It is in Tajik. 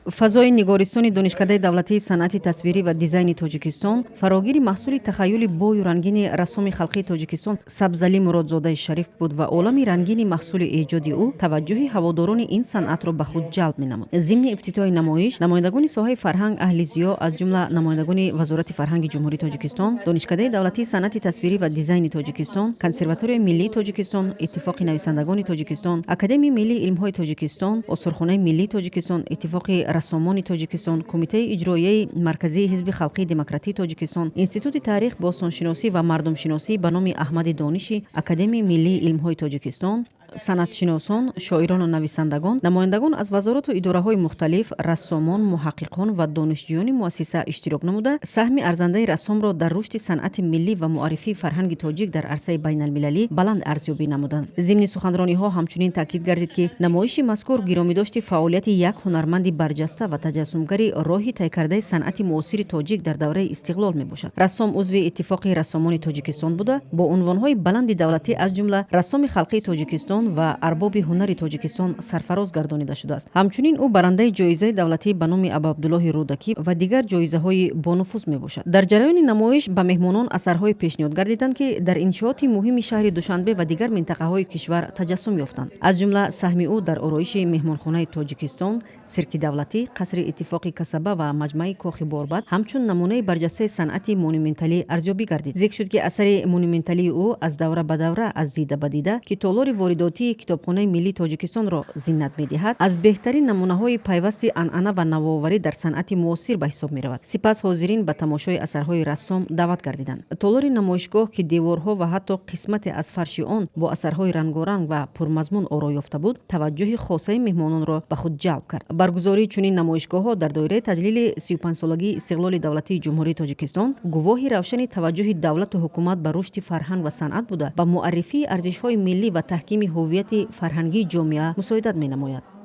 Фазои нигористони Донишкадаи давлатии санъати тасвирӣ ва дизайни Тоҷикистон фарогири маҳсули тахаюли бою рангини рассоми халқии Тоҷикистон Сабзалӣ Муродзодаи Шариф буд ва олами рангини маҳсули эҷоди ӯ таваҷҷӯҳи ҳаводорони ин санъатро ба худ ҷалб менамуд. Зимни ифтитоҳи намоиш намояндагони соҳаи фарҳанг, аҳли зиё, аз ҷумла намояндагони Вазорати фарҳанги Ҷумҳурии Тоҷикистон, Донишкадаи давлатии санъати тасвирӣ ва дизайни Тоҷикистон, Консерваторияи миллии Тоҷикистон, Иттифоқи нависандагони Тоҷикистон, Академияи миллии илмҳои Тоҷикистон, Осорхонаи миллии Тоҷикистон, Иттифоқи рассомони Тоҷикистон, Кумитаи иҷроияи марказии Ҳизби халқии демократии Тоҷикистон, Институти таърих, бостоншиносӣ ва мардумшиносӣ ба номи Аҳмади Дониши Академияи миллии илмҳои Тоҷикистон, санъатшиносон, шоирону нависандагон, намояндагон аз вазорату идораҳои мухталиф, рассомон, муҳаққиқон ва донишҷӯёни муассиса иштирок намуда, саҳми арзандаи рассомро дар рушди санъати миллӣ ва муаррифии фарҳанги тоҷик дар арсаи байналмилалӣ баланд арзёбӣ намуданд. Зимни суханрониҳо ҳамчунин таъкид гардид, ки намоиши мазкур гиромидошти фаъолияти як ҳунарманди барҷаста ва таҷассумгари роҳи тай кардаи санъати муосири тоҷик дар давраи истиқлол мебошад. Рассом узви Иттифоқи рассомони Тоҷикистон буда, бо унвонҳои баланди давлатӣ, аз ҷумла Рассоми халқии Тоҷикистон ва Арбоби ҳунари Тоҷикистон сарфароз гардонида шудааст. Ҳамчунин ӯ барандаи ҷоизаи давлатӣ ба номи Абуабдуллоҳи Рӯдакӣ ва дигар ҷоизаҳои бонуфуз мебошад. Дар ҷараёни намоиш ба меҳмонон асарҳое пешниҳод гардиданд, ки дар иншооти муҳими шаҳри Душанбе ва дигар минтақаҳои кишвар таҷассум ёфтанд. Аз ҷумла саҳми ӯ дар ороиши меҳмонхонаи Тоҷикистон, Сирки давлатӣ, Қасри Иттифоқи касаба ва маҷмааи Кохи Борбад ҳамчун намунаи барҷастаи санъати монументалӣ арзёбӣ гардид. Зикр шуд, ки асари монументалии ӯ «Аз давра ба давра, аз дида ба дида», ки толори воридотии Китобхонаи миллии Тоҷикистонро зинат медиҳад, аз беҳтарин намунаҳои пайвасти анъана ва навоварӣ дар санъати муосир ба ҳисоб меравад. Сипас ҳозирин ба тамошои асарҳои рассом даъват гардиданд. Толори намоишгоҳ, ки деворҳо ва ҳатто қисмате аз фарши он бо асарҳои рангоранг ва пурмазмун оро ёфта буд, таваҷҷӯҳи хосаи меҳмононро ба худ ҷалб кард. Баргузории чунин намоишгоҳҳо дар доираи таҷлили 35-солагии истиқлоли давлатии Ҷумҳурии Тоҷикистон гувоҳи равшани таваҷҷӯҳи давлату ҳукумат ба рушди фарҳанг ва санъат буда, ба муаррифии арзишҳои миллӣ ва таҳкими ҳуввияти фарҳангии ҷомеа мусоидат менамояд.